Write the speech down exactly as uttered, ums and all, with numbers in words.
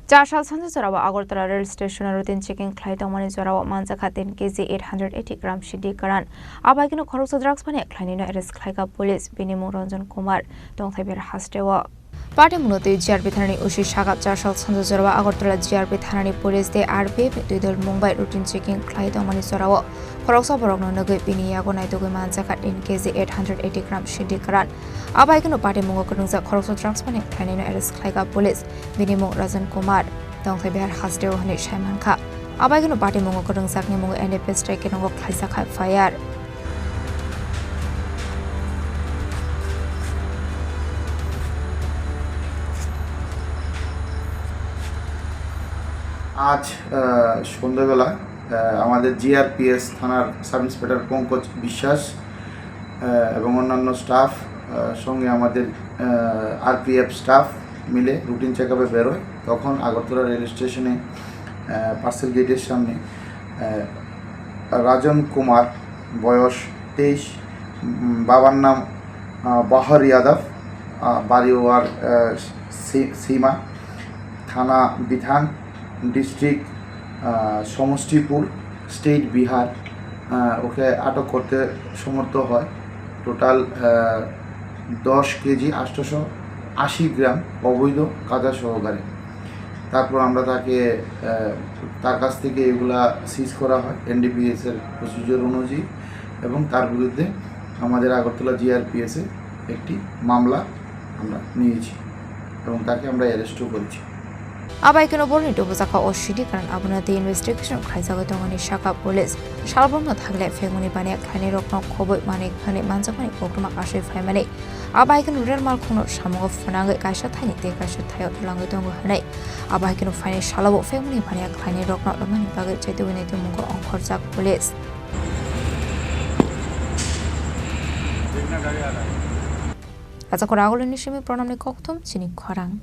Char sal sanjak jorao Agartala rail station o routine checking khlai tongmani jorao manjakha ten K G eight hundred eighty gram sidi karan. Abaikeno khoroksa drugs phani khlainino arrest khlaikha police, bini mung Ranjan Kumar, tongthai ber hasteo. Party mungno twi G R P thanani O C sakha char sal sanjak jorao Agartala G R P thanani police tei R P F ni twi dol mung bai routine checking khlai tongmani jorao khoroksa borokno nugwi bini yago naitugwi manjakha ten K G eight hundred eighty gram sidi karan. Abaikeno party mungo kwrwngjak khoroksa drugs phani khlainino arrest khlaikha police, bini mung Rajan Kumar, tongthai Bihar hasteo hwnwi sai mankha. Abaikeno party mungo kwrwngjakni mungo N D P S tei kenongo khlaijakha F I R. আজ আহ, সন্ধ্যাবেলা আহ, আমাদের জিআরপিএস থানার sub inspector Pankaj বিশ্বাস আহ, এবং অন্যান্য স্টাফ আহ, সঙ্গে আমাদের RPF staff মিলে রুটিন চেক আপে বেরোয়। তখন আগরতলা রেল স্টেশনে আহ, পার্সেল গেটের সামনে আহ, রাজন কুমার, বয়স তেইশ, উম, বাবার নাম আহ, বহর যাদব, আহ, বাড়ি ওয়ার আহ, সি- সীমা, থানা বিধান, ডিস্ট্রিক্ট আহ, সমষ্টিপুর, স্টেট বিহার, আহ, ওকে আটক করতে সমর্থ হয়। টোটাল আহ, দশ কেজি আটশোশো আশি গ্রাম অবৈধ গাঁজা সহকারে। তারপর আমরা তাকে আহ, তার কাছ থেকে এগুলা সিজ করা হয় এনডিপিএস এর প্রসিডিওর অনুযায়ী, এবং তার বিরুদ্ধে আমাদের আগরতলা জিআরপিএস এ একটি মামলা আমরা নিয়েছি এবং তাকে আমরা অ্যারেস্টও করেছি। Abaikeno borni tubujakha o sidi karan abono tei investigation khlaijagwi tongmani sakha police. Salbrumno thagle phekmani baniya khlainai rokno khoboi manwi hwnwi manjakmani koktwma asoi phaimani. Abaikeno rel malkhungno samungo phwnangwi kaisa thaini tei kaisa thaio twlangwi tongo hwnwi. Abaikeno phainai salao phekmani baniya khlainai rokno rwmani bagwi chaitugwi naitukmungo ongkhorjak police. Kachakhor Agulini simi Pranamni kokthum chini khorang.